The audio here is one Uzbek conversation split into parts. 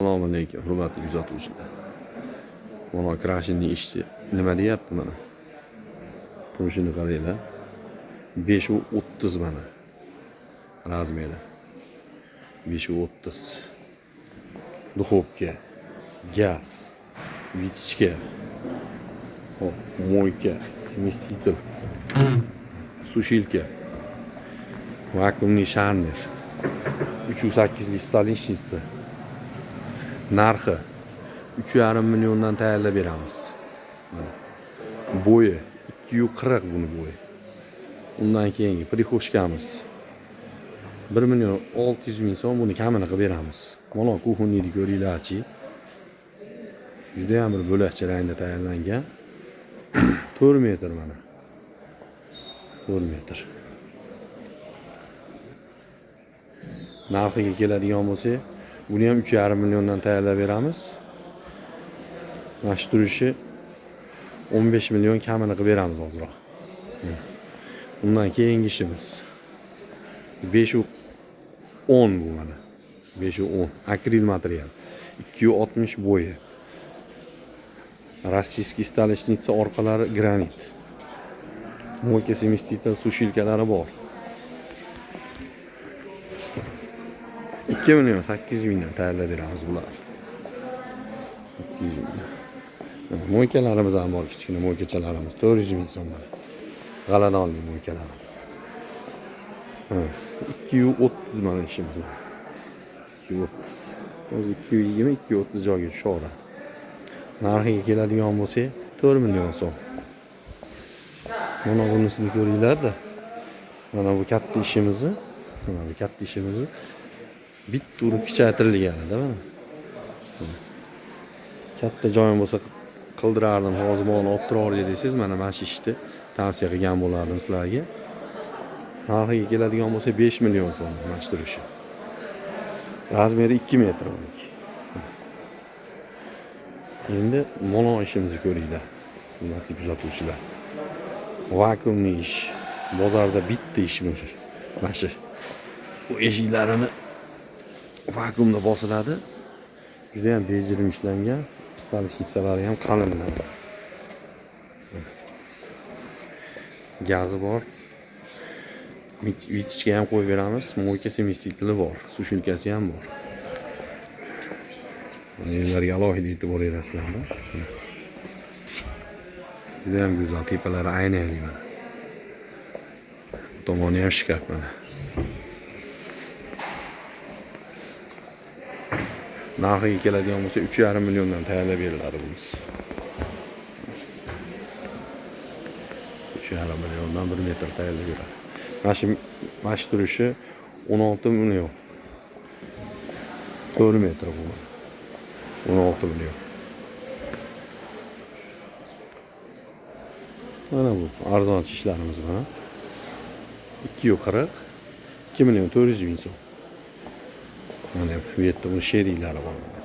Assalomu alaykum, hurmatli kuzatuvchilar. Mana krashinning ishi nima deyapti mana. Turishini qaranglar. 5.30 mana. Razmeri. 5.30. Duxovka, gaz, vitichka, hop, moyka, смеситель, сушилка, vakuumli sharner, 3.8 lik stolishница. Narxi 3,5 milliondan tayyorlab beramiz. Mana. Bo'yi 2.40 buni bo'yi. Undan keyingi prixoshkamiz 1 million 600 ming so'm, buni kamini qilib beramiz. Mana kuxoniyni ko'ringlarchi. Juda ham bir bo'lakcha rangda tayyorlangan. 4 metr mana. 4 metr. Narxiga keladigan bo'lsak, buni ham 3,5 milliondan tayyorlab beramiz. Mana shu turishi 15 million kamini qilib beramiz ozroq. Undan keyingi ishimiz 5.10 bu mana. 5.10 akril material. 2.60 bo'yi. Rossiyskiy stolishница, orqalari granit. Moyka, смеситель, сушилкалari bor. 2 million 800 mingdan tayyorlab beramiz bular. 200 mingdan. Moykalarimiz ham bor, kichkina moykachalarimiz 400 ming so'm mana. G'aladonli moykalarimiz. 2.30 mana ishimiz. 2.30. O'zi 2.20, 2.30 joyga tushaveradi. Narxiga keladigan bo'lsak, 4 million so'm. Mana bunisini ko'ringlar-da. Mana bu katta ishimizni, mana bu katta ishimizni bitta urib kichaytirilganida mana. Katta joyim bo'lsa qildirardim, hozir molni olib turardik desangiz, mana shu ishni tavsiya qilgan bo'lardim sizlarga. Narxiga keladigan bo'lsa 5 million so'm mana shu turishi. Razmeri 2 metr buniki. Endi mono ishimizni ko'ringlar, hurmatli kuzatuvchilar. Vakuumli ish. Bozorda bitta ish bu. Mana shu. Bu eshiklarini vakuumda bosiladi. Juda ham bejirim ishlangan. Stolishnisalari ham qalinlar. Gazi bor. Vitichka ham qo'yib beramiz. Moyka, смесители bor. Сушилкasi ham bor. Ularga alohida e'tibor berasizlarmi? Juda ham go'zal, tepalari aynali mana. Bu tomoni ham shkaf mana. Narxiga keladigan bo'lsa 3,5 milliondan tayyorlab beriladi bunisi. 3,5 milliondan 1 metr tayyorlab beradi. Mana shu turishi 16 million. 4 metr bu. 16 million. Mana bu arzon ishlarimiz mana. 2.40, 2 million 400 ming so'm. Mana bu yerda buni sheriklari bor mana.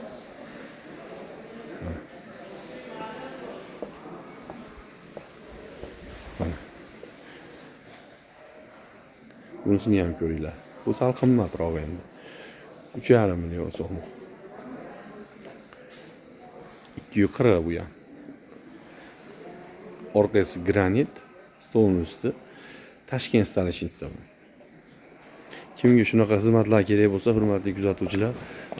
Mana. Bunisini ham ko'ringlar. Bu sal qimmatroq endi. 3,5 million so'm. 2.40 bu ham. Orqasi granit, stolning usti. Toshkent stolishница bu. Kimga shunaqa xizmatlar kerak bo'lsa, hurmatli kuzatuvchilar,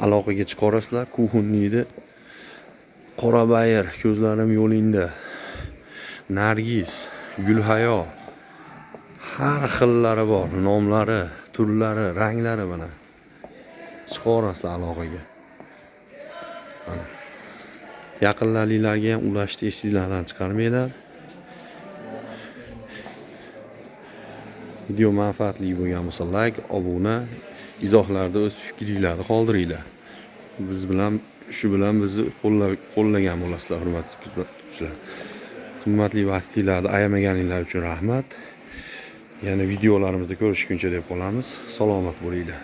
aloqaga chiqarasizlar. Kuxonniydi Qorabayir, ko'zlarim yo'lingda. Nargiz, Gulhayo, har xillari bor, nomlari, turlari, ranglari mana. Chiqarasizlar aloqaga. Mana. Yaqinlaringlarga ham ulashni esingizlardan chiqarmanglar. Video manfaatli bo'lgan bo'lsa, like, obuna, izohlarda o'z fikringizni qoldiringlar. Biz bilan shu bilan bizni qo'llagan bo'lasizlar, hurmatli kuzatuvchilar. Qimmatli vaqtinglarni ayamaganinglar uchun rahmat. Yana videolarimizda ko'rishguncha deb qolamiz. Salomat bo'linglar.